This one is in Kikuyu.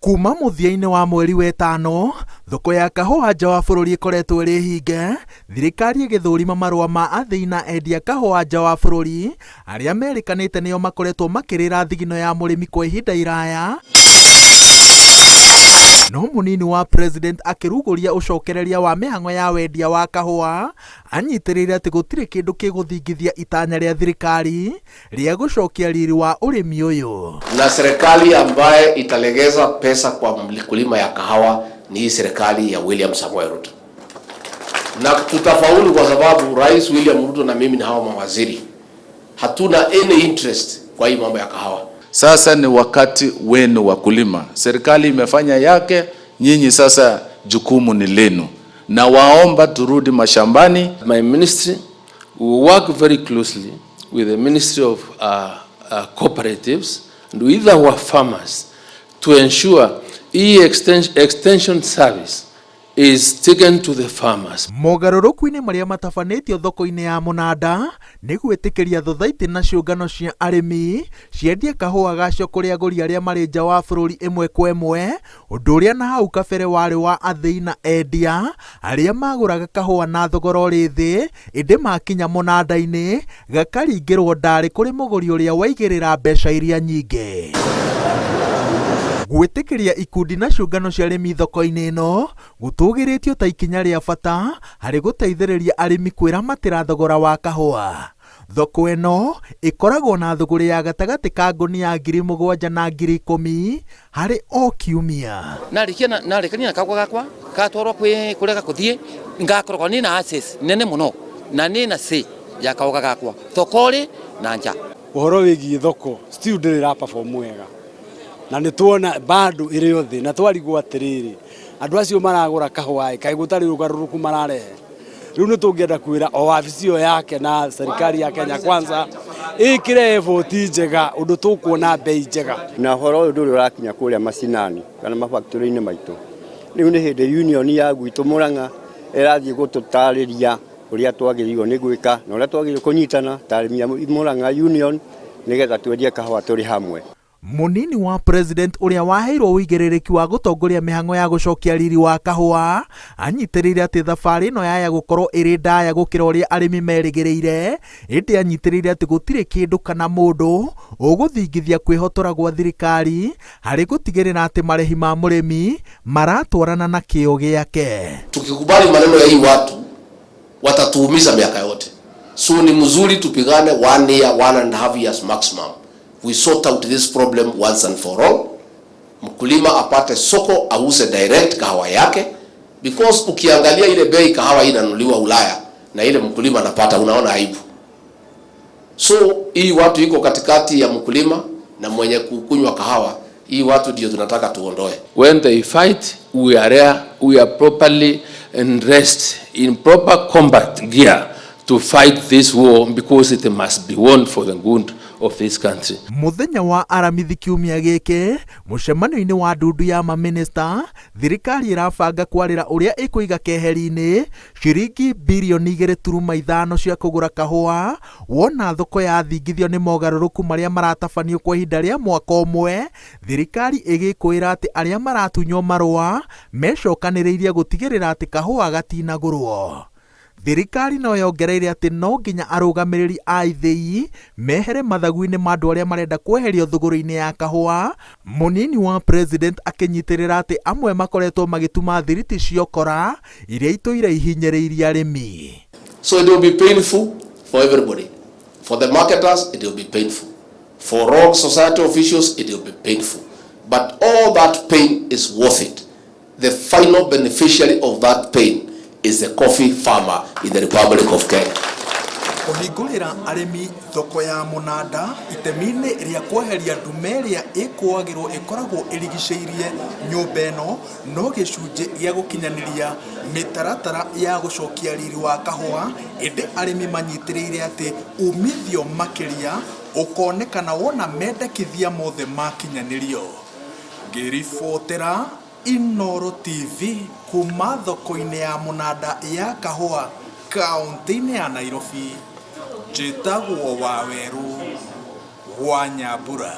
Kuma mũthia-inĩ wa mweri wetano, thoko ya kahũa nja wa bũrũri ĩkoretwo ĩrĩ hinge, thirikari ĩgĩthũrima marũa ma athĩi na endia kahũa nja wa bũrũri arĩa merĩkanĩte nĩo makoretwo makĩrĩra thigino ya mũrĩmi kwa ihinda iraya. No mũnini wa president akĩrugũria ũcokereria wa mĩhang'o ya wendia wa kahũa, anyitĩrĩire atĩ gũtirĩ kĩndũ gĩgũthingithia itanya rĩa thirikari rĩa gũcokia riri wa ũrĩmi ũyũ. Na serikali ambaye italegeza pesa kwa mkulima ya kahawa ni hii serikali ya William Samoei Ruto, na tutafaulu kwa sababu Rais William Ruto na mimi na hawa mawaziri hatuna any interest kwa hii mambo ya kahawa. Sasa ni wakati wenu wakulima. Serikali imefanya yake, nyinyi sasa jukumu ni lenu, na waomba turudi mashambani. My ministry will work very closely with the Ministry of Cooperatives and with our farmers to ensure e-extension service is taken to the farmers. Mogarũrũku-inĩ marĩa matabanĩtio thoko-inĩ ya mũnanda nĩ gwĩtĩkĩria thothaitĩ na ciũngano cia arĩmi ciendie kahũa gacio kũrĩ agũri arĩa marĩ nja wa bũrũri ĩmwe kwa ĩmwe, ũndũ ũrĩa na hau kabere warĩ wa athĩi na endia arĩa magũraga kahũa na thogora ũrĩ thĩ, ĩndĩ makinya mũnanda-inĩ gakaringĩrwo ndarĩ kũrĩ mũgũri ũrĩa waigĩrĩra mbeca iria nyingĩ. Gwĩtĩkĩria ikundi na ciũngano cia arĩmi thoko-inĩ ĩno gũtũgĩrĩtio ta ikinya rĩa bata harĩ gũteithĩrĩria arĩmi kwĩramatĩra thogora wa kahũa. Thoko ĩno ĩkoragwo na thũgũrĩ ya gatagatĩ ka ngũnia 7,000 na 10,000 harĩ o kiumia. Narĩkia narĩkania na kagwa gakwa katwarwo kwĩ kũrĩa gakũthiĩ, ngakoragwo nĩna access nene mũno na nĩna say ya kaũga gakwa thoko-rĩ na nja. Ũhoro wĩgiĩ thoko still ndĩrĩ ĩra perform wega, na nĩ tuona bado ĩrĩ o thĩ, na twarigwo atĩrĩrĩ, andũ acio maragũra kahũa ĩ, kaĩ gũtarĩ ũgarũrũku mararehe? Rĩu nĩ tũngĩenda kwĩra o wabici ĩyo yake na serikali ya Kenya Kwanza ĩkĩre effort njega ũndũ tũkuona bei njega. Na ũhoro ũyũ ndũrĩ ũrakinya kũrĩa macinani kana mafactory-inĩ maitũ. Rĩu nĩ hĩndĩ union ya gwitũ Murang'a ĩrathiĩ gũtũtarĩria ũrĩa twagĩrĩirwo nĩ gwĩka na ũrĩa twagĩrĩirwo kũnyitana ta arĩmi a Murang'a Union nĩgetha twendie kahũa tũrĩ hamwe. Mũnini wa president ũrĩa waheirwo ũigĩrĩrĩki wa gũtongoria mĩhang'o ya gũcokia riri wa kahũa anyitĩrĩire atĩ thabarĩ ĩno yaya gũkorwo ĩrĩ ndaya gũkĩra ũrĩa arĩmi merĩgĩrĩire, ĩndĩ anyitĩrĩire atĩ gũtirĩ kĩndũ kana mũndũ ũgũthingithia kwĩhotora gwa thirikari harĩ gũtigĩrĩra atĩ marĩhi ma mũrĩmi maratwarana na kĩo gĩake. Tukikubali maneno ya hii watu watatuumiza miaka yote, so ni mzuri tupigane one year, 1.5 years maximum. We sort out this problem once and for all. Mkulima apate soko auze direct kahawa yake, because ukiangalia ile bei kahawa inanunuliwa Ulaya na ile mkulima anapata, unaona aibu. So hii watu iko katikati ya mkulima na mwenye kukunywa kahawa, hii watu ndio tunataka tuondoe. When they fight, we are there, we are properly dressed in proper combat gear to fight this war because it must be won for the good of this country. Mũthenya wa Aramithi kiumia gĩkĩ, mũcemanio-inĩ wa ndundu ya mamĩnĩsta, thirikari ĩrabanga kwarĩra ũrĩa ĩkũiga keheri-inĩ ciringi 2.5 birioni cia kũgũra kahũa wona thoko yathingithio nĩ mogarũrũku marĩa maratabanio kwa ihinda rĩa mwaka ũmwe, thirikari ĩgĩkwĩra atĩ arĩa maratunywo marũa mecokanĩrĩirie gũtigĩrĩra atĩ kahũa gatinagũrwo. Thirikari no yongereire atĩ no nginya arũgamĩrĩri a ithĩi mehere mathagu-inĩ ma andũ arĩa marenda kweherio thũgũrĩ-inĩ ya kahũa, mũnini wa president akĩnyitĩrĩra atĩ amwe makoretwo magĩtuma thiriti ciokora iria itũire ihinyĩrĩirie arĩmi. So it will be painful for everybody. For the marketers, it will be painful. For wrong society officials, it will be painful. But all that pain is worth it. The final beneficiary of that pain is the coffee farmer in the Republic of Kenya. Kũhingũrĩra arĩmi thoko ya mũnanda itemi-inĩ rĩa kweheria ndume ĩrĩa ĩkũagĩrwo ĩkoragwo ĩrigicĩirie nyũmba ĩno no gĩcunjĩ gĩa gũkinyanĩria mĩtaratara ya gũcokia riri wa kahũa, ĩndĩ arĩmi manyitĩrĩire atĩ umithio makĩria ũkonekana wona mendekithia mothe makinyanĩrio. Ngĩribotera Inooro TV kuma thoko-inĩ ya mũnanda ya kahũa kaunti-inĩ ya Nairobi, njĩtagwo Wawerũ wa Nyambura.